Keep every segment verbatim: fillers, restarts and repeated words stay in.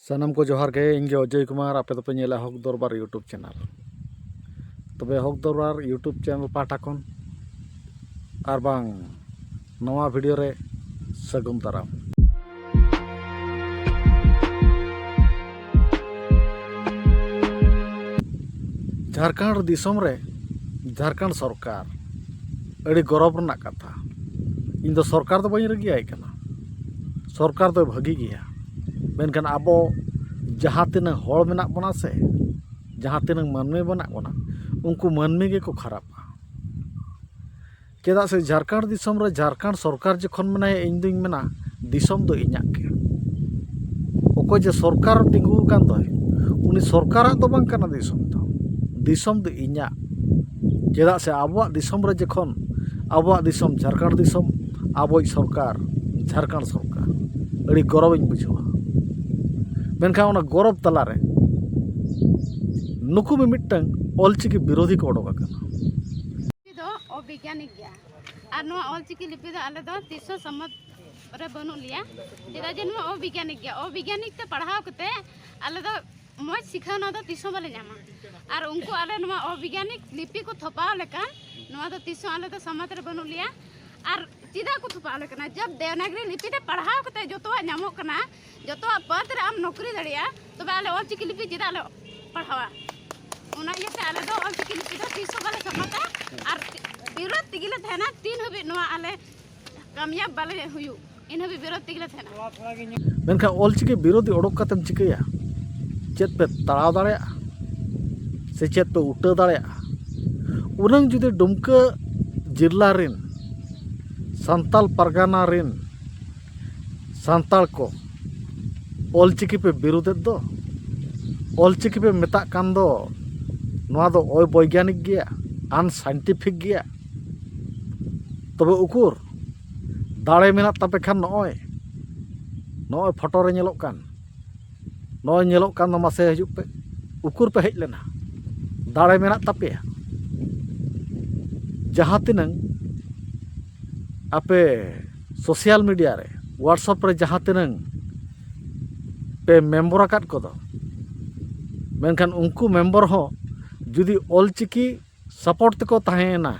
ᱥᱟᱱᱟᱢ ᱠᱚ ᱡᱚᱦᱟᱨ ᱜᱮ᱾ ᱤᱧ ᱜᱮ ᱚᱡᱚᱭ ᱠᱩᱢᱟᱨ᱾ ᱟᱯᱮ ᱫᱚᱯᱮ ᱧᱮᱞᱟ ᱦᱚᱠ ᱫᱚᱨᱵᱟᱨ YouTube ᱪᱮᱱᱮᱞ᱾ ᱛᱚᱵᱮ ᱦᱚᱠ ᱫᱚᱨᱵᱟᱨ YouTube ᱪᱮᱱᱮᱞ ᱯᱟᱦᱴᱟ ᱠᱷᱚᱱ ᱟᱨ ᱵᱟᱝ ᱱᱚᱣᱟ ᱵᱷᱤᱰᱤᱭᱳ ᱨᱮ ᱥᱟᱹᱜᱩᱱ ᱫᱟᱨᱟᱢ᱾ ᱡᱷᱟᱲᱠᱷᱚᱸᱰ ᱫᱤᱥᱚᱢ ᱨᱮ ᱡᱷᱟᱲᱠᱷᱚᱸᱰ ᱥᱚᱨᱠᱟᱨ, ᱟᱹᱰᱤ ᱜᱚᱨᱚᱵᱽ ᱨᱮᱱᱟᱜ ᱠᱟᱛᱷᱟ᱾ ᱤᱧ ᱫᱚ ᱥᱚᱨᱠᱟᱨ ᱫᱚ ᱵᱟᱹᱧ ᱨᱟᱹᱜᱤᱭᱟᱭ ᱠᱟᱱᱟ, ᱥᱚᱨᱠᱟᱨ ᱫᱚᱭ ᱵᱷᱟᱹᱜᱤ ᱜᱮᱭᱟ᱾ ᱢᱮᱱᱠᱷᱟᱱ ᱟᱵᱚ ᱡᱟᱦᱟᱸ ᱛᱤᱱᱟᱹᱜ ᱦᱚᱲ ᱢᱮᱱᱟᱜ ᱵᱚᱱᱟ ᱥᱮ, ᱡᱟᱦᱟᱸ ᱛᱤᱱᱟᱹᱜ ᱢᱟᱹᱱᱢᱤ ᱢᱮᱱᱟᱜ ᱵᱚᱱᱟ, ᱩᱱᱠᱩ ᱢᱟᱹᱱᱢᱤ ᱜᱮᱠᱚ ᱠᱷᱟᱨᱟᱯᱟ᱾ ᱪᱮᱫᱟᱜ ᱥᱮ ᱡᱷᱟᱲᱠᱷᱚᱸᱰ ᱫᱤᱥᱚᱢ ᱨᱮ ᱡᱷᱟᱲᱠᱷᱚᱸᱰ ᱥᱚᱨᱠᱟᱨ ᱡᱚᱠᱷᱚᱱ ᱢᱮᱱᱟᱭᱟ, ᱤᱧ ᱫᱩᱧ ᱢᱮᱱᱟ ᱫᱤᱥᱚᱢ ᱫᱚ ᱤᱧᱟᱹᱜ ᱜᱮ᱾ ᱚᱠᱚᱭ ᱡᱮ ᱥᱚᱨᱠᱟᱨ ᱛᱤᱸᱜᱩ ᱟᱠᱟᱱ ᱫᱚᱭ, ᱩᱱᱤ ᱥᱚᱨᱠᱟᱨᱟᱜ ᱫᱚ ᱵᱟᱝ ᱠᱟᱱᱟ ᱫᱤᱥᱚᱢ ᱫᱚ, ᱫᱤᱥᱚᱢ ᱫᱚ ᱤᱧᱟᱹᱜ᱾ ᱪᱮᱫᱟᱜ ᱥᱮ ᱟᱵᱚᱣᱟᱜ ᱫᱤᱥᱚᱢ ᱨᱮ ᱡᱚᱠᱷᱚᱱ ᱟᱵᱚᱣᱟᱜ ᱫᱤᱥᱚᱢ ᱡᱷᱟᱲᱠᱷᱚᱸᱰ ᱫᱤᱥᱚᱢ, ᱟᱵᱚᱭᱤᱡ ᱥᱚᱨᱠᱟᱨ ᱡᱷᱟᱲᱠᱷᱚᱸᱰ ᱥᱚᱨᱠᱟᱨ, ᱟᱹᱰᱤ ᱜᱚᱨᱚᱵᱤᱧ ᱵᱩᱡᱷᱟᱹᱣᱟ᱾ ᱢᱮᱱᱠᱷᱟᱱ ᱚᱱᱟ ᱜᱚᱨᱚᱵ ᱛᱟᱞᱟᱨᱮ ᱱᱩᱠᱩ ᱢᱤᱢᱤᱫᱴᱟᱝ ᱚᱞᱪᱤᱠᱤ ᱵᱤᱨᱳᱫᱷᱤ ᱠᱚ ᱚᱰᱚᱠ ᱟᱠᱟᱱᱟ᱾ ᱫᱚ ᱚᱵᱤᱜᱽᱜᱟᱱᱤᱠ ᱜᱮᱭᱟ᱾ ᱟᱨ ᱱᱚᱣᱟ ᱚᱞᱪᱤᱠᱤ ᱞᱤᱯᱤ ᱫᱚ ᱟᱞᱮ ᱫᱚ ᱛᱤᱥ ᱦᱚᱸ ᱥᱟᱢᱟᱫ ᱨᱮ ᱵᱟᱹᱱᱩᱜ ᱞᱮᱭᱟ᱾ ᱪᱮᱫᱟᱜ ᱡᱮ ᱱᱚᱣᱟ ᱚᱵᱤᱜᱽᱜᱟᱱᱤᱠ ᱜᱮᱭᱟ᱾ ᱚᱵᱤᱜᱽᱜᱟᱱᱤᱠ ᱛᱮ ᱯᱟᱲᱦᱟᱣ ᱠᱟᱛᱮ ᱟᱞᱮ ᱫᱚ ᱢᱚᱡᱽ ᱥᱤᱠᱷᱟᱹᱣᱱᱟ ᱫᱚ ᱛᱤᱥ ᱦᱚᱸ ᱵᱟᱞᱮ ᱧᱟᱢᱟ᱾ ᱟᱨ ᱩᱱᱠᱩ ᱟᱞᱮ ᱱᱚᱣᱟ ᱚᱵᱤᱜᱽᱜᱟᱱᱤᱠ ᱞᱤᱯᱤ ᱠᱚ ᱛᱷᱚᱯᱟᱣ ᱞᱮᱠᱷᱟᱱ ᱱᱚᱣᱟ ᱫᱚ ᱛᱤᱥ ᱦᱚᱸ ᱟᱞᱮ ᱫᱚ ᱥᱟᱢᱟᱫ ᱨᱮ ᱵᱟᱹᱱᱩᱜ ᱞᱮᱭᱟ᱾ ᱟᱨ ᱪᱮᱫᱟᱜ ᱠᱚ ᱛᱷᱚᱯᱟᱣ ᱟᱞᱮ ᱠᱟᱱᱟ? ᱡᱟᱵ ᱫᱮᱣᱱᱟᱜᱽᱨᱤ ᱞᱤᱯᱤ ᱛᱮ ᱯᱟᱲᱦᱟᱣ ᱠᱟᱛᱮ ᱡᱚᱛᱚᱣᱟᱜ ᱧᱟᱢᱚᱜ ᱠᱟᱱᱟ, ᱡᱚᱛᱚᱣᱟᱜ ᱯᱚᱫᱽ ᱨᱮ ᱟᱢ ᱱᱚᱠᱨᱤ ᱫᱟᱲᱮᱭᱟᱜᱼᱟ, ᱛᱚᱵᱮ ᱟᱞᱮ ᱚᱞᱪᱤᱠᱤ ᱞᱤᱯᱤ ᱪᱮᱫᱟᱜ ᱞᱮ ᱯᱟᱲᱦᱟᱣᱟ? ᱚᱱᱟ ᱤᱭᱟᱹᱛᱮ ᱟᱞᱮ ᱫᱚ ᱚᱞᱪᱤᱠᱤ ᱞᱤᱯᱤ ᱫᱚ ᱛᱤᱥ ᱦᱚᱸ ᱵᱟᱞᱮ ᱥᱟᱢᱟᱛᱟ᱾ ᱟᱨ ᱵᱤᱨᱳᱫᱷ ᱛᱮᱜᱮ ᱞᱮ ᱛᱟᱦᱮᱱᱟ ᱛᱤᱱ ᱦᱟᱹᱵᱤᱡ ᱱᱚᱣᱟ ᱟᱞᱮ ᱠᱟᱢᱭᱟᱵ ᱵᱟᱞᱮ ᱦᱩᱭᱩᱜ, ᱤᱱ ᱦᱟᱹᱵᱤᱡ ᱵᱤᱨᱳᱫᱷ ᱛᱮᱜᱮ ᱞᱮ ᱛᱟᱦᱮᱱᱟ᱾ ᱢᱮᱱᱠᱷᱟᱱ ᱚᱞᱪᱤᱠᱤ ᱵᱤᱨᱳᱫᱷᱤ ᱚᱰᱚᱠ ᱠᱟᱛᱮᱢ ᱪᱤᱠᱟᱹᱭᱟ? ᱪᱮᱫ ᱯᱮ ᱛᱟᱲᱟᱣ ᱫᱟᱲᱮᱭᱟᱜᱼᱟ ᱥᱮ ᱪᱮᱫ ᱯᱮ ᱩᱴᱟᱹ ᱫᱟᱲᱮᱭᱟᱜᱼᱟ? ᱩᱱᱟᱹᱝ ᱡᱩᱫᱤ ᱰᱩᱢᱠᱟᱹ ᱡᱮᱞᱟ ᱨᱮᱱ ᱥᱟᱱᱛᱟᱞ ᱯᱟᱨᱜᱟᱱᱟ ᱨᱮᱱ ᱥᱟᱱᱛᱟᱲ ᱠᱚ ᱚᱞᱪᱤᱠᱤ ᱯᱮ ᱵᱤᱨᱳᱫᱮᱫ ᱫᱚ, ᱚᱞᱪᱤᱠᱤ ᱯᱮ ᱢᱮᱛᱟᱜ ᱠᱟᱱ ᱫᱚ, ᱱᱚᱣᱟ ᱫᱚ ᱚᱵᱳᱭᱜᱟᱱᱤᱠ ᱜᱮᱭᱟ, ᱟᱱᱥᱟᱭᱮᱱᱴᱤᱯᱷᱤᱠ ᱜᱮᱭᱟ᱾ ᱛᱚᱵᱮ ᱩᱠᱩᱨ ᱫᱟᱲᱮ ᱢᱮᱱᱟᱜ ᱛᱟᱯᱮ ᱠᱷᱟᱱ ᱱᱚᱜᱼᱚᱭ, ᱱᱚᱜᱼᱚᱭ ᱯᱷᱳᱴᱳ ᱨᱮ ᱧᱮᱞᱚᱜ ᱠᱟᱱ, ᱱᱚᱜᱼᱚᱭ ᱧᱮᱞᱚᱜ ᱠᱟᱱ ᱫᱚ, ᱢᱟᱥᱮ ᱦᱤᱡᱩᱜ ᱯᱮ, ᱩᱠᱩᱨ ᱯᱮ ᱦᱮᱡ ᱞᱮᱱᱟ? ᱫᱟᱲᱮ ᱢᱮᱱᱟᱜ ᱛᱟᱯᱮᱭᱟ? ᱡᱟᱦᱟᱸ ᱛᱤᱱᱟᱹᱝ ᱟᱯᱮ ᱥᱳᱥᱟᱞ ᱢᱤᱰᱤᱭᱟ ᱨᱮ, WhatsApp ᱨᱮ ᱡᱟᱦᱟᱸ ᱛᱤᱱᱟᱹᱝ ᱯᱮ ᱢᱮᱢᱵᱚᱨ ᱟᱠᱟᱫ ᱠᱚᱫᱚ, ᱢᱮᱱᱠᱷᱟᱱ ᱩᱱᱠᱩ ᱢᱮᱢᱵᱚᱨ ᱦᱚᱸ ᱡᱩᱫᱤ ᱚᱞᱪᱤᱠᱤ ᱥᱟᱯᱳᱨᱴ ᱛᱮᱠᱚ ᱛᱟᱦᱮᱸᱭᱮᱱᱟ,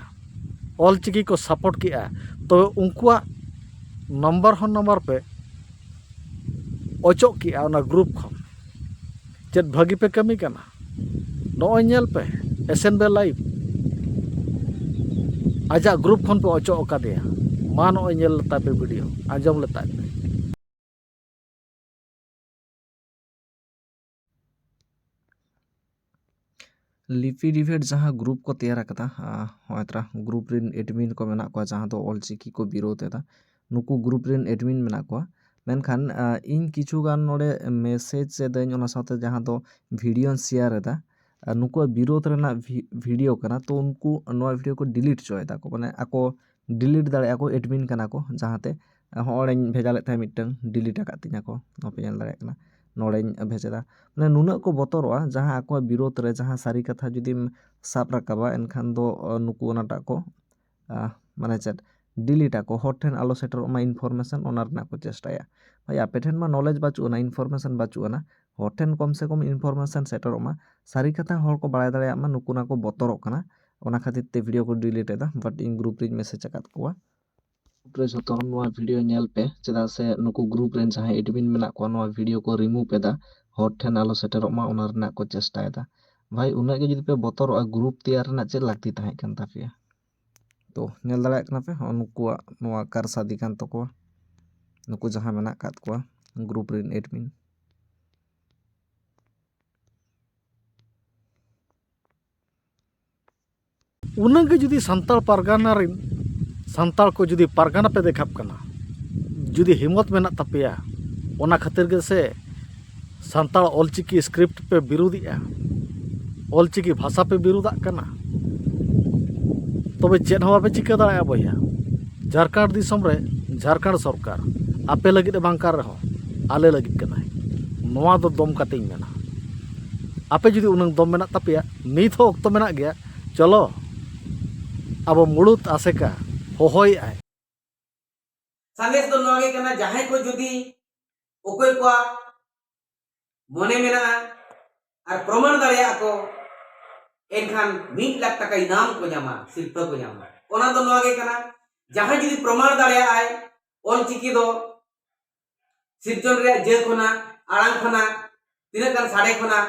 ᱚᱞᱪᱤᱠᱤ ᱠᱚ ᱥᱟᱯᱳᱨᱴ ᱠᱮᱜᱼᱟ, ᱛᱚᱵᱮ ᱩᱱᱠᱩᱣᱟᱜ ᱱᱟᱢᱵᱟᱨ ᱦᱚᱸ ᱱᱟᱢᱵᱟᱨ ᱯᱮ ᱚᱪᱚᱜ ᱠᱮᱜᱼᱟ ᱚᱱᱟ ᱜᱨᱩᱯ ᱠᱷᱚᱱ᱾ ᱪᱮᱫ ᱵᱷᱟᱹᱜᱤ ᱯᱮ ᱠᱟᱹᱢᱤ ᱠᱟᱱᱟ? ᱱᱚᱜᱼᱚᱭ ᱧᱮᱞ ᱯᱮ, ᱮᱥ ᱮᱱ ᱵᱤ ᱞᱟᱭᱤᱵᱷ ᱟᱡᱟᱜ ᱜᱨᱩᱯ ᱠᱷᱚᱱ ᱯᱮ ᱚᱪᱚᱜ ᱟᱠᱟᱫᱮᱭᱟ᱾ ᱢᱟ ᱱᱚᱜᱼᱚᱭ ᱧᱮᱞ ᱞᱮᱛᱟᱭ ᱯᱮ ᱵᱷᱤᱰᱤᱭᱳ, ᱟᱸᱡᱚᱢ ᱞᱮᱛᱟᱭ ᱯᱮ᱾ ᱞᱤᱯᱤ ᱰᱤᱵᱮᱴ ᱡᱟᱦᱟᱸ ᱜᱨᱩᱯ ᱠᱚ ᱛᱮᱭᱟᱨ ᱟᱠᱟᱫᱟ, ᱟᱸ, ᱦᱚᱸᱜᱼᱚᱭ ᱛᱨᱟ ᱜᱨᱩᱯ ᱨᱮᱱ ᱮᱰᱢᱤᱱ ᱠᱚ ᱢᱮᱱᱟᱜ ᱠᱚᱣᱟ, ᱡᱟᱦᱟᱸ ᱫᱚ ᱚᱞᱪᱤᱠᱤ ᱠᱚ ᱵᱤᱨᱳᱫᱷ ᱮᱫᱟ, ᱱᱩᱠᱩ ᱜᱨᱩᱯ ᱨᱮᱱ ᱮᱰᱢᱤᱱ ᱢᱮᱱᱟᱜ ᱠᱚᱣᱟ᱾ ᱢᱮᱱᱠᱷᱟᱱ, ᱟᱸ, ᱤᱧ ᱠᱤᱪᱷᱩ ᱜᱟᱱ ᱱᱚᱰᱮ ᱢᱮᱥᱮᱡᱽ ᱮᱫᱟᱹᱧ, ᱚᱱᱟ ᱥᱟᱶᱛᱮ ᱡᱟᱦᱟᱸ ᱫᱚ ᱵᱷᱤᱰᱤᱭᱳᱧ ᱥᱮᱭᱟᱨ ᱮᱫᱟ, ᱟᱨ ᱱᱩᱠᱩᱣᱟᱜ ᱵᱤᱨᱳᱫᱷ ᱨᱮᱱᱟᱜ ᱵᱷᱤ-, ᱵᱷᱤᱰᱤᱭᱳ ᱠᱟᱱᱟ, ᱛᱚ ᱩᱱᱠᱩ ᱱᱚᱣᱟ ᱵᱷᱤᱰᱤᱭᱳ ᱠᱚ ᱰᱤᱞᱤᱴ ᱦᱚᱪᱚᱭᱮᱫᱟ ᱠᱚ, ᱢᱟᱱᱮ ᱟᱠᱚ ᱰᱤᱞᱤᱴ ᱫᱟᱲᱮᱭᱟᱜᱼᱟ ᱠᱚ, ᱮᱰᱢᱤᱱ ᱠᱟᱱᱟ ᱠᱚ, ᱡᱟᱦᱟᱸᱛᱮ ᱦᱚᱸᱜᱼᱚᱭ ᱤᱧ ᱵᱷᱮᱡᱟ ᱞᱮᱫ ᱛᱟᱦᱮᱸᱫ ᱢᱤᱫᱴᱟᱝ, ᱰᱤᱞᱤᱴ ᱟᱠᱟᱫ ᱛᱤᱧᱟᱹ ᱠᱚ, ᱱᱚᱣᱟ ᱯᱮ ᱧᱮᱞ ᱫᱟᱲᱮᱭᱟᱜ ᱠᱟᱱᱟ, ᱱᱚᱰᱮᱧ ᱵᱷᱮᱡᱮᱫᱟ᱾ ᱢᱟᱱᱮ ᱱᱩᱱᱟᱹᱜ ᱠᱚ ᱵᱚᱛᱚᱨᱚᱜᱼᱟ, ᱡᱟᱦᱟᱸ ᱟᱠᱚᱣᱟᱜ ᱵᱤᱨᱳᱫᱷ ᱨᱮ ᱡᱟᱦᱟᱸ ᱥᱟᱹᱨᱤ ᱠᱟᱛᱷᱟ ᱡᱩᱫᱤᱢ ᱥᱟᱵ ᱨᱟᱠᱟᱵᱟ, ᱮᱱᱠᱷᱟᱱ ᱫᱚ, ᱟᱸ, ᱱᱩᱠᱩ ᱚᱱᱟᱴᱟᱜ ᱠᱚ, ᱟᱸ, ᱢᱟᱱᱮ ᱪᱮᱫ, ᱰᱤᱞᱤᱴ ᱟᱠᱚ, ᱦᱚᱲ ᱴᱷᱮᱱ ᱟᱞᱚ ᱥᱮᱴᱮᱨᱚᱜ ᱢᱟ ᱤᱱᱯᱷᱚᱨᱢᱮᱥᱚᱱ, ᱚᱱᱟ ᱨᱮᱱᱟᱜ ᱠᱚ ᱪᱮᱥᱴᱟᱭᱟ᱾ ᱵᱷᱟᱭ, ᱟᱯᱮ ᱴᱷᱮᱱ ᱢᱟ ᱱᱚᱞᱮᱡᱽ ᱵᱟᱹᱪᱩᱜ ᱟᱱᱟ, ᱤᱱᱯᱷᱚᱨᱢᱮᱥᱚᱱ ᱵᱟᱹᱪᱩᱜ ᱟᱱᱟ, ᱦᱚᱲ ᱴᱷᱮᱱ ᱠᱚᱢ ᱥᱮ ᱠᱚᱢ ᱤᱱᱯᱷᱚᱨᱢᱮᱥᱚᱱ ᱥᱮᱴᱮᱨᱚᱜ ᱢᱟ, ᱥᱟᱹᱨᱤ ᱠᱟᱛᱷᱟ ᱦᱚᱲ ᱠᱚ ᱵᱟᱲᱟᱭ ᱫᱟᱲᱮᱭᱟᱜ ᱢᱟ, ᱱᱩᱠᱩ ᱱᱟ ᱠᱚ ᱵᱚᱛᱚᱨᱚᱜ ᱠᱟᱱᱟ, ᱚᱱᱟ ᱠᱷᱟᱹᱛᱤᱨ ᱛᱮ ᱵᱷᱤᱰᱤᱭᱳ ᱠᱚ ᱰᱤᱞᱤᱴ ᱮᱫᱟ᱾ ᱵᱟᱴ ᱤᱧ ᱜᱨᱩᱯ ᱨᱤᱧ ᱢᱮᱥᱮᱡᱽ ᱟᱠᱟᱫ ᱠᱚᱣᱟ᱾ ᱜᱨᱩᱯ ᱨᱮ ᱡᱷᱚᱛᱚ ᱦᱚᱲ ᱱᱚᱣᱟ ᱵᱷᱤᱰᱤᱭᱳ ᱧᱮᱞ ᱯᱮ, ᱪᱮᱫᱟᱜ ᱥᱮ ᱱᱩᱠᱩ ᱜᱨᱩᱯ ᱨᱮᱱ ᱡᱟᱦᱟᱸᱭ ᱮᱰᱢᱤᱱ ᱢᱮᱱᱟᱜ ᱠᱚᱣᱟ, ᱱᱚᱣᱟ ᱵᱷᱤᱰᱤᱭᱳ ᱠᱚ ᱨᱤᱢᱩᱵᱷ ᱮᱫᱟ, ᱦᱚᱲ ᱴᱷᱮᱱ ᱟᱞᱚ ᱥᱮᱴᱮᱨᱚᱜ ᱢᱟ, ᱚᱱᱟ ᱨᱮᱱᱟᱜ ᱠᱚ ᱪᱮᱥᱴᱟᱭᱮᱫᱟ᱾ ᱵᱷᱟᱭ, ᱩᱱᱟᱹᱜ ᱜᱮ ᱡᱩᱫᱤ ᱯᱮ ᱵᱚᱛᱚᱨᱚᱜᱼᱟ, ᱜᱨᱩᱯ ᱛᱮᱭᱟᱨ ᱨᱮᱱᱟᱜ ᱪᱮᱫ ᱞᱟᱹᱠᱛᱤ ᱛᱟᱦᱮᱸ ᱠᱟᱱ ᱛᱟᱯᱮᱭᱟ? ᱛᱚ, ᱧᱮᱞ ᱫᱟᱲᱮᱭᱟᱜ ᱠᱟᱱᱟ ᱯᱮ, ᱦᱚᱸ, ᱱᱩᱠᱩᱣᱟᱜ ᱱᱚᱣᱟ ᱠᱟᱨᱥᱟᱫᱤ ᱠᱟᱱ ᱛᱟᱠᱚᱣᱟ, ᱱᱩᱠᱩ ᱡᱟᱦᱟᱸ ᱢᱮᱱᱟᱜ ᱟᱠᱟᱫ ᱠᱚᱣᱟ ᱜᱨᱩᱯ ᱨᱮᱱ ᱮᱰᱢᱤᱱ᱾ ᱩᱱᱟᱹᱜ ᱜᱮ ᱡᱩᱫᱤ ᱥᱟᱱᱛᱟᱲ ᱯᱟᱨᱜᱟᱱᱟ ᱨᱮᱱ, ᱥᱟᱱᱛᱟᱲ ᱠᱚ ᱡᱩᱫᱤ ᱯᱟᱨᱜᱟᱱᱟ ᱯᱮ ᱫᱮᱠᱷᱟᱜ ᱠᱟᱱᱟ, ᱡᱩᱫᱤ ᱦᱤᱢᱢᱚᱛ ᱢᱮᱱᱟᱜ ᱛᱟᱯᱮᱭᱟ, ᱚᱱᱟ ᱠᱷᱟᱹᱛᱤᱨ ᱜᱮ ᱥᱮ ᱥᱟᱱᱛᱟᱲ ᱚᱞᱪᱤᱠᱤ ᱥᱠᱨᱤᱯᱴ ᱯᱮ ᱵᱤᱨᱩᱫᱷᱮᱜᱼᱟ, ᱚᱞᱪᱤᱠᱤ ᱵᱷᱟᱥᱟ ᱯᱮ ᱵᱤᱨᱩᱫᱷᱟᱜ ᱠᱟᱱᱟ, ᱛᱚᱵᱮ ᱪᱮᱫ ᱦᱚᱸ ᱵᱟᱯᱮ ᱪᱤᱠᱟᱹ ᱫᱟᱲᱮᱭᱟᱜᱼᱟ ᱵᱚᱭᱦᱟ᱾ ᱡᱷᱟᱲᱠᱷᱚᱸᱰ ᱫᱤᱥᱚᱢ ᱨᱮ ᱡᱷᱟᱲᱠᱷᱚᱸᱰ ᱥᱚᱨᱠᱟᱨ ᱟᱯᱮ ᱞᱟᱹᱜᱤᱫ ᱮ ᱵᱟᱝ ᱠᱟᱱ ᱨᱮᱦᱚᱸ, ᱟᱞᱮ ᱞᱟᱹᱜᱤᱫ ᱠᱟᱱᱟᱭ᱾ ᱱᱚᱣᱟ ᱫᱚ ᱫᱚᱢ ᱠᱟᱛᱮᱧ ᱢᱮᱱᱟ᱾ ᱟᱯᱮ ᱡᱩᱫᱤ ᱩᱱᱟᱹᱝ ᱫᱚᱢ ᱢᱮᱱᱟᱜ ᱛᱟᱯᱮᱭᱟ, ᱱᱤᱛ ᱦᱚᱸ ᱚᱠᱛᱚ ᱢᱮᱱᱟᱜ ᱜᱮᱭᱟ᱾ ᱪᱚᱞᱚ, ᱟᱵᱚ ᱢᱩᱲᱩᱫ ᱟᱥᱮᱠᱟ ᱦᱚᱦᱚᱭᱮᱫᱼᱟᱭ᱾ ᱥᱟᱸᱫᱮᱥ ᱫᱚ ᱱᱚᱣᱟ ᱜᱮ ᱠᱟᱱᱟ, ᱡᱟᱦᱟᱸᱭ ᱠᱚ ᱡᱩᱫᱤ ᱚᱠᱚᱭ ᱠᱚᱣᱟᱜ ᱢᱚᱱᱮ ᱢᱮᱱᱟᱜᱼᱟ ᱟᱨ ᱯᱨᱚᱢᱟᱬ ᱫᱟᱲᱮᱭᱟᱜᱼᱟ ᱠᱚ, ᱮᱱᱠᱷᱟᱱ ᱢᱤᱫ ᱞᱟᱠᱷ ᱴᱟᱠᱟ ᱤᱱᱟᱢ ᱠᱚ ᱧᱟᱢᱟ, ᱥᱤᱨᱯᱟᱹ ᱠᱚ ᱧᱟᱢᱟ᱾ ᱚᱱᱟ ᱫᱚ ᱱᱚᱣᱟ ᱜᱮ ᱠᱟᱱᱟ, ᱡᱟᱦᱟᱸᱭ ᱡᱩᱫᱤ ᱯᱨᱚᱢᱟᱬ ᱫᱟᱲᱮᱭᱟᱜᱼᱟᱭ ᱚᱞ ᱪᱤᱠᱤ ᱫᱚ ᱥᱤᱨᱡᱚᱱ ᱨᱮᱭᱟᱜ ᱡᱟᱹ ᱠᱷᱚᱱᱟᱜ, ᱟᱲᱟᱝ ᱠᱷᱚᱱᱟᱜ, ᱛᱤᱱᱟᱹᱜ ᱜᱟᱱ ᱥᱟᱰᱮ ᱠᱷᱚᱱᱟᱜ,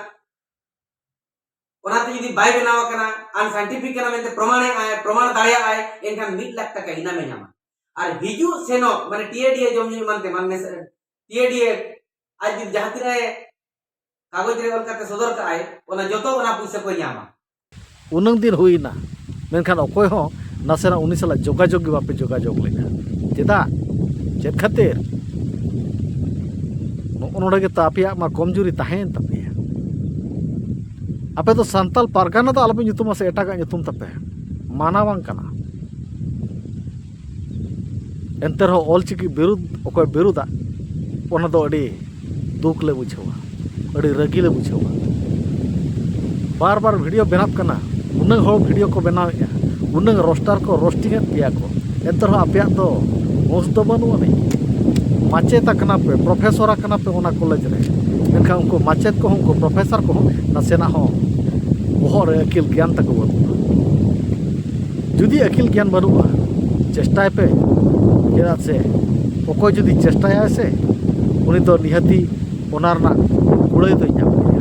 ᱚᱱᱟᱛᱮ ᱡᱩᱫᱤ ᱵᱟᱭ ᱵᱮᱱᱟᱣ ᱟᱠᱟᱱᱟ, ᱟᱱᱥᱟᱭᱮᱱᱴᱤᱯᱷᱤᱠ ᱠᱟᱱᱟ ᱢᱮᱱᱛᱮ ᱯᱨᱚᱢᱟᱬᱮᱜᱼᱟᱭ, ᱯᱨᱚᱢᱟᱬ ᱫᱟᱲᱮᱭᱟᱜᱼᱟᱭ, ᱮᱱᱠᱷᱟᱱ ᱢᱤᱫ ᱞᱟᱠᱷ ᱴᱟᱠᱟ ᱤᱱᱟᱢᱮ ᱧᱟᱢᱟ᱾ ᱟᱨ ᱦᱤᱡᱩᱜ ᱥᱮᱱᱚᱜ ᱢᱟᱱᱮ ᱴᱤ ᱮ ᱰᱤ ᱮ ᱡᱚᱢ ᱧᱩ ᱮᱢᱟᱱ ᱛᱮᱢᱟᱱ ᱢᱮᱥᱟ-, ᱴᱤ ᱮ ᱰᱤ ᱮ ᱟᱡ ᱡᱩᱫᱤ ᱡᱟᱦᱟᱸ ᱛᱤᱱᱟᱹᱜ ᱮ ᱠᱟᱜᱚᱡᱽ ᱨᱮ ᱚᱞ ᱠᱟᱛᱮ ᱥᱚᱫᱚᱨ ᱠᱟᱜᱼᱟᱭ, ᱚᱱᱟ ᱡᱚᱛᱚ ᱚᱱᱟ ᱯᱩᱭᱥᱟᱹ ᱠᱚᱭ ᱧᱟᱢᱟ᱾ ᱩᱱᱟᱹᱝ ᱫᱤᱱ ᱦᱩᱭᱱᱟ, ᱢᱮᱱᱠᱷᱟᱱ ᱚᱠᱚᱭ ᱦᱚᱸ ᱱᱟᱥᱮᱱᱟᱜ ᱩᱱᱤ ᱥᱟᱞᱟᱜ ᱡᱳᱜᱟᱡᱳᱜᱽ ᱜᱮ ᱵᱟᱯᱮ ᱡᱳᱜᱟᱡᱳᱜᱽ ᱞᱮᱫᱟ᱾ ᱪᱮᱫᱟᱜ? ᱪᱮᱫ ᱠᱷᱟᱹᱛᱤᱨ? ᱱᱚᱜᱼᱚ ᱱᱚᱰᱮ ᱜᱮᱛᱚ ᱟᱯᱮᱭᱟᱜ ᱢᱟ ᱠᱚᱢᱡᱩᱨᱤ ᱛᱟᱦᱮᱸᱭᱮᱱ ᱛᱟᱯᱮᱭᱟ᱾ ᱟᱯᱮ ᱫᱚ ᱥᱟᱱᱛᱟᱞ ᱯᱟᱨᱜᱟᱱᱟ ᱫᱚ ᱟᱞᱚᱯᱮ ᱧᱩᱛᱩᱢᱟ ᱥᱮ ᱮᱴᱟᱜᱟᱜ ᱧᱩᱛᱩᱢ ᱛᱟᱯᱮ, ᱢᱟᱱᱟ ᱵᱟᱝ ᱠᱟᱱᱟ᱾ ᱮᱱᱛᱮ ᱨᱮᱦᱚᱸ ᱚᱞᱪᱤᱠᱤ ᱵᱤᱨᱩᱫᱽ ᱚᱠᱚᱭ ᱵᱤᱨᱩᱫᱟ, ᱚᱱᱟ ᱫᱚ ᱟᱹᱰᱤ ᱫᱩᱠ ᱞᱮ ᱵᱩᱡᱷᱟᱹᱣᱟ, ᱟᱹᱰᱤ ᱨᱟᱹᱜᱤ ᱞᱮ ᱵᱩᱡᱷᱟᱹᱣᱟ᱾ ᱵᱟᱨ ᱵᱟᱨ ᱵᱷᱤᱰᱤᱭᱳ ᱵᱮᱱᱟᱜ ᱠᱟᱱᱟ, ᱩᱱᱟᱹᱜ ᱦᱚᱲ ᱵᱷᱤᱰᱤᱭᱳ ᱠᱚ ᱵᱮᱱᱟᱣᱮᱫᱼᱟ, ᱩᱱᱟᱹᱜ ᱨᱳᱥᱴᱟᱨ ᱠᱚ ᱨᱳᱥᱴᱤᱝ ᱮᱫ ᱯᱮᱭᱟ ᱠᱚ, ᱮᱱᱛᱮ ᱨᱮᱦᱚᱸ ᱟᱯᱮᱭᱟᱜ ᱫᱚ ᱦᱩᱸᱥ ᱫᱚ ᱵᱟᱹᱱᱩᱜ ᱟᱹᱱᱤᱡ᱾ ᱢᱟᱪᱮᱫ ᱟᱠᱟᱱᱟ ᱯᱮ, ᱯᱨᱚᱯᱷᱮᱥᱚᱨ ᱟᱠᱟᱱᱟ ᱯᱮ ᱚᱱᱟ ᱠᱚᱞᱮᱡᱽ ᱨᱮ, ᱢᱮᱱᱠᱷᱟᱱ ᱩᱱᱠᱩ ᱢᱟᱪᱮᱫ ᱠᱚᱦᱚᱸ, ᱩᱱᱠᱩ ᱯᱨᱚᱯᱷᱮᱥᱚᱨ ᱠᱚᱦᱚᱸ ᱱᱟᱥᱮᱱᱟᱜ ᱦᱚᱸ ᱵᱚᱦᱚᱜ ᱨᱮ ᱟᱹᱠᱤᱞ ᱜᱮᱭᱟᱱ ᱛᱟᱠᱚ ᱵᱟᱹᱱᱩᱜᱼᱟ᱾ ᱡᱩᱫᱤ ᱟᱹᱠᱤᱞ ᱜᱮᱭᱟᱱ ᱵᱟᱹᱱᱩᱜᱼᱟ, ᱪᱮᱥᱴᱟᱭ ᱯᱮ᱾ ᱪᱮᱫᱟᱜ ᱥᱮ ᱚᱠᱚᱭ ᱡᱩᱫᱤ ᱪᱮᱥᱴᱟᱭᱟᱭ ᱥᱮ, ᱩᱱᱤ ᱫᱚ ᱱᱤᱦᱟᱹᱛᱤ ᱚᱱᱟ ᱨᱮᱱᱟᱜ ᱠᱩᱲᱟᱹᱭ ᱫᱚᱭ ᱧᱟᱢ ᱜᱮᱭᱟ᱾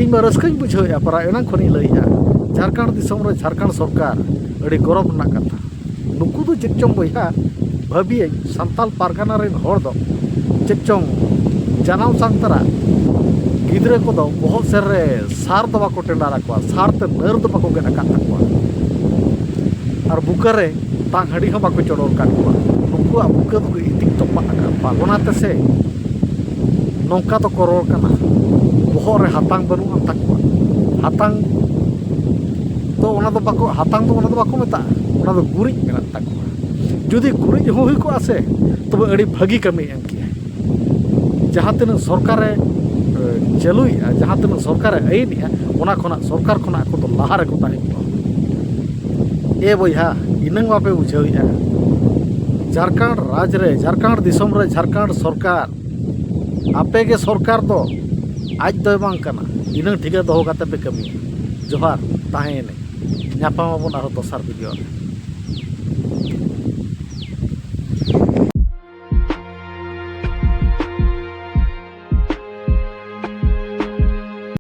ᱤᱧ ᱢᱟ ᱨᱟᱹᱥᱠᱟᱹᱧ ᱵᱩᱡᱷᱟᱹᱣᱮᱫᱼᱟ, ᱯᱟᱨᱟ ᱮᱱᱟᱝ ᱠᱷᱚᱱᱤᱧ ᱞᱟᱹᱭᱮᱫᱼᱟ, ᱡᱷᱟᱲᱠᱷᱚᱸᱰ ᱫᱤᱥᱚᱢ ᱨᱮ ᱡᱷᱟᱲᱠᱷᱚᱸᱰ ᱥᱚᱨᱠᱟᱨ ᱟᱹᱰᱤ ᱜᱚᱨᱚᱵᱽ ᱨᱮᱱᱟᱜ ᱠᱟᱛᱷᱟ᱾ ᱱᱩᱠᱩ ᱫᱚ ᱪᱮᱫ ᱪᱚᱝ ᱵᱚᱭᱦᱟ, ᱵᱷᱟᱹᱵᱤᱭᱟᱹᱧ ᱥᱟᱱᱛᱟᱞ ᱯᱟᱨᱜᱟᱱᱟ ᱨᱮᱱ ᱦᱚᱲ ᱫᱚ ᱪᱮᱫ ᱪᱚᱝ ᱡᱟᱱᱟᱢ ᱥᱟᱱᱛᱟᱲᱟᱜ ᱜᱤᱫᱽᱨᱟᱹ ᱠᱚᱫᱚ ᱵᱚᱦᱚᱜ ᱥᱮᱨ ᱨᱮ ᱥᱟᱨ ᱫᱚ ᱵᱟᱠᱚ ᱴᱮᱸᱰᱟᱨ ᱟᱠᱚᱣᱟ, ᱥᱟᱨ ᱛᱮ ᱱᱟᱹᱨ ᱫᱚ ᱵᱟᱠᱚ ᱜᱮᱫ ᱟᱠᱟᱫ ᱛᱟᱠᱚᱣᱟ᱾ ᱟᱨ ᱵᱩᱠᱟᱹ ᱨᱮ ᱛᱟᱝ ᱦᱟᱺᱰᱤ ᱦᱚᱸ ᱵᱟᱠᱚ ᱪᱚᱰᱚᱨ ᱟᱠᱟᱫ ᱠᱚᱣᱟ᱾ ᱱᱩᱠᱩᱣᱟᱜ ᱵᱩᱠᱟᱹ ᱫᱚᱠᱚ ᱤᱛᱤᱡ ᱛᱚᱯᱟᱜ ᱟᱠᱟᱫ ᱠᱚᱣᱟ᱾ ᱚᱱᱟ ᱛᱮᱥᱮ ᱱᱚᱝᱠᱟ ᱫᱚᱠᱚ ᱨᱚᱲ ᱠᱟᱱᱟ, ᱵᱚᱦᱚᱜ ᱨᱮ ᱦᱟᱛᱟᱝ ᱵᱟᱹᱱᱩᱜ ᱟᱱ ᱛᱟᱠᱚᱣᱟ᱾ ᱦᱟᱛᱟᱝ ᱫᱚ ᱚᱱᱟ ᱫᱚ ᱵᱟᱠᱚ, ᱦᱟᱛᱟᱝ ᱫᱚ ᱚᱱᱟ ᱫᱚ ᱵᱟᱠᱚ ᱢᱮᱛᱟᱜᱼᱟ, ᱚᱱᱟ ᱫᱚ ᱜᱩᱨᱤᱡ ᱢᱮᱱᱟᱜ ᱛᱟᱠᱚᱣᱟ᱾ ᱡᱩᱫᱤ ᱜᱩᱨᱤᱡ ᱦᱚᱸ ᱦᱩᱭ ᱠᱚᱜᱼᱟ ᱥᱮ, ᱛᱚᱵᱮ ᱟᱹᱰᱤ ᱵᱷᱟᱹᱜᱤ ᱠᱟᱹᱢᱤ ᱮᱢ ᱠᱮᱭᱟ᱾ ᱡᱟᱦᱟᱸ ᱛᱤᱱᱟᱹᱜ ᱥᱚᱨᱠᱟᱨᱮ, ᱮ, ᱪᱟᱹᱞᱩᱭᱮᱫᱼᱟ, ᱡᱟᱦᱟᱸ ᱛᱤᱱᱟᱹᱜ ᱥᱚᱨᱠᱟᱨᱮ ᱟᱹᱭᱤᱱᱮᱜᱼᱟ, ᱚᱱᱟ ᱠᱷᱚᱱᱟᱜ ᱥᱚᱨᱠᱟᱨ ᱠᱷᱚᱱᱟᱜ ᱟᱠᱚ ᱫᱚ ᱞᱟᱦᱟ ᱨᱮᱠᱚ ᱛᱟᱦᱮᱸ ᱠᱚᱜᱼᱟ᱾ ᱮ ᱵᱚᱭᱦᱟ, ᱤᱱᱟᱹᱝ ᱵᱟᱯᱮ ᱵᱩᱡᱷᱟᱹᱣᱮᱫᱼᱟ? ᱡᱷᱟᱲᱠᱷᱚᱸᱰ ᱨᱟᱡᱽ ᱨᱮ, ᱡᱷᱟᱲᱠᱷᱚᱸᱰ ᱫᱤᱥᱚᱢ ᱨᱮ ᱡᱷᱟᱲᱠᱷᱚᱸᱰ ᱥᱚᱨᱠᱟᱨ, ᱟᱯᱮ ᱜᱮ ᱥᱚᱨᱠᱟᱨ ᱫᱚ ᱟᱡ ᱫᱚᱭ ᱵᱟᱝ ᱠᱟᱱᱟ, ᱤᱱᱟᱹᱝ ᱴᱷᱤᱠᱟᱹ ᱫᱚᱦᱚ ᱠᱟᱛᱮ ᱯᱮ ᱠᱟᱹᱢᱤᱭᱟ᱾ ᱡᱚᱦᱟᱨ, ᱛᱟᱦᱮᱸᱭᱮᱱᱟᱹᱧ, ᱧᱟᱯᱟᱢ ᱟᱵᱚᱱ ᱟᱨᱦᱚᱸ ᱫᱚᱥᱟᱨ ᱵᱷᱤᱰᱤᱭᱳ ᱨᱮ᱾